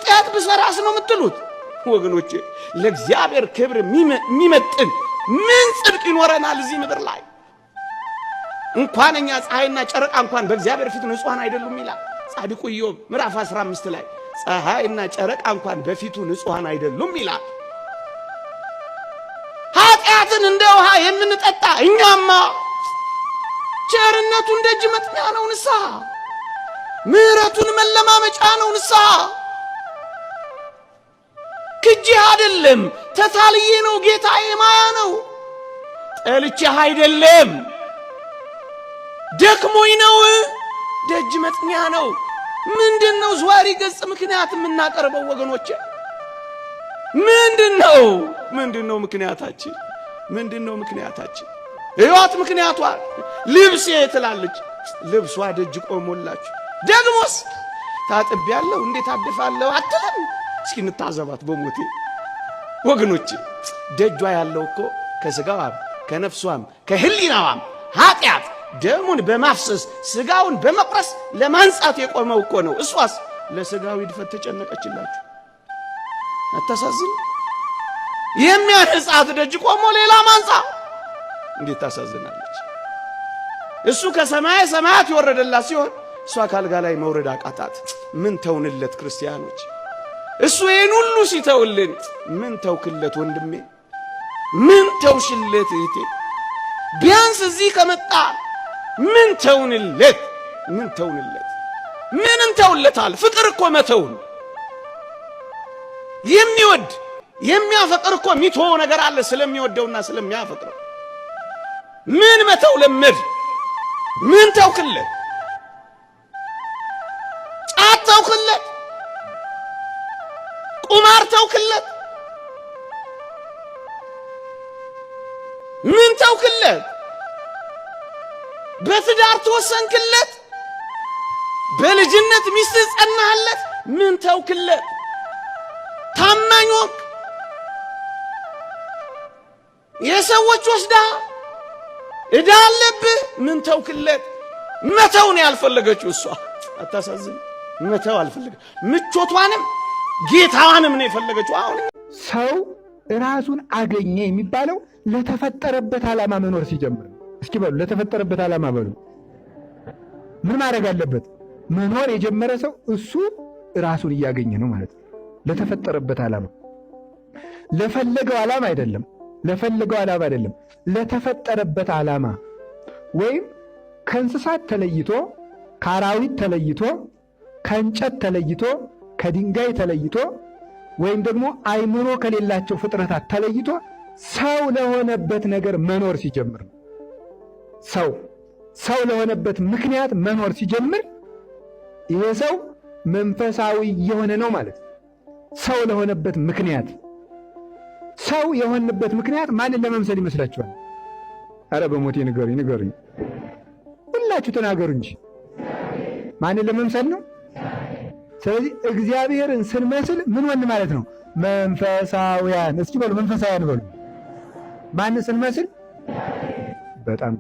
ኃጢአት ብሰራስ ነው የምትሉት? ወገኖቼ ለእግዚአብሔር ክብር የሚመጥን ምን ጽድቅ ይኖረናል እዚህ ምድር ላይ? እንኳን እኛ ፀሐይና ጨረቃ እንኳን በእግዚአብሔር ፊት ንጹሐን አይደሉም ይላል ጻድቁ ኢዮብ ምዕራፍ 15 ላይ። ፀሐይና ጨረቃ እንኳን በፊቱ ንጹሐን አይደሉም ይላል። ኃጢአትን እንደ ውሃ የምንጠጣ እኛማ ቸርነቱን ደጅ መጥኛ ነው ንስሐ፣ ምሕረቱን መለማመጫ ነው ንስሐ። ክጄህ አይደለም ተታልዬ ነው ጌታዬ፣ ማያ ነው። ጠልቼህ አይደለም ደክሞኝ ነው፣ ደጅ መጥኛ ነው። ምንድን ነው ዘዋሪ ገጽ ምክንያት የምናቀርበው ወገኖቼ? ምንድን ነው ምንድን ነው ምክንያታችን? ምንድን ነው ምክንያታችን? ሕይወት ምክንያቷ ልብሴ ትላለች። ልብሷ ደጅ ቆሞላችሁ ደግሞስ ታጥቤያለሁ እንዴት አድፋለሁ አትልም። እስኪ እንታዘባት በሞቴ ወገኖቼ። ደጇ ያለው እኮ ከስጋዋም ከነፍሷም ከህሊናዋም ኃጢአት ደሙን በማፍሰስ ስጋውን በመቁረስ ለማንጻት የቆመው እኮ ነው። እሷስ ለስጋዊ ድፈት ተጨነቀችላችሁ። አታሳዝን? የሚያነጻት ደጅ ቆሞ ሌላ ማንጻ እንዴት ታሳዝናለች! እሱ ከሰማይ ሰማያት የወረደላት ሲሆን እሷ ካልጋ ላይ መውረድ አቃታት። ምን ተውንለት ክርስቲያኖች? እሱ ይህን ሁሉ ሲተውልን ምን ተውክለት ወንድሜ? ምን ተውሽለት እህቴ? ቢያንስ እዚህ ከመጣ ምን ተውንለት? ምን ተውንለት? ምን እንተውለታል? ፍቅር እኮ መተውን የሚወድ የሚያፈቅር እኮ የሚተወው ነገር አለ ስለሚወደውና ስለሚያፈቅረው። ምን መተው ለመድ? ምን ተውክለት? ጫት ተውክለት? ቁማር ተውክለት? ምን ተውክለት? በትዳር ተወሰንክለት? በልጅነት ሚስት ጸናህለት? ምን ተውክለት? ታማኝ ሆንክ? የሰዎች ወስዳ ዕዳ አለብህ? ምን ተውክለት? መተው ነው ያልፈለገችው እሷ። አታሳዝን? መተው አልፈለገ ምቾቷንም ጌታዋንም ነው የፈለገችው። አሁን ሰው ራሱን አገኘ የሚባለው ለተፈጠረበት ዓላማ መኖር ሲጀምር ነው። እስኪ በሉ ለተፈጠረበት ዓላማ በሉ። ምን ማድረግ አለበት? መኖር የጀመረ ሰው እሱ ራሱን እያገኘ ነው ማለት ነው። ለተፈጠረበት ዓላማ፣ ለፈለገው ዓላማ አይደለም። ለፈለገው ዓላማ አይደለም፣ ለተፈጠረበት ዓላማ ወይም ከእንስሳት ተለይቶ፣ ከአራዊት ተለይቶ፣ ከእንጨት ተለይቶ፣ ከድንጋይ ተለይቶ ወይም ደግሞ አይምሮ ከሌላቸው ፍጥረታት ተለይቶ ሰው ለሆነበት ነገር መኖር ሲጀምር ነው። ሰው ሰው ለሆነበት ምክንያት መኖር ሲጀምር ይሄ ሰው መንፈሳዊ እየሆነ ነው ማለት ነው። ሰው ለሆነበት ምክንያት ሰው የሆንበት ምክንያት ማንን ለመምሰል ይመስላችኋል? አረ በሞቴ ንገሩኝ፣ ንገሩኝ፣ ሁላችሁ ተናገሩ እንጂ ማንን ለመምሰል ነው? ስለዚህ እግዚአብሔርን ስንመስል ምን ሆን ማለት ነው? መንፈሳውያን። እስኪ በሉ መንፈሳውያን በሉ። ማንን ስንመስል? በጣም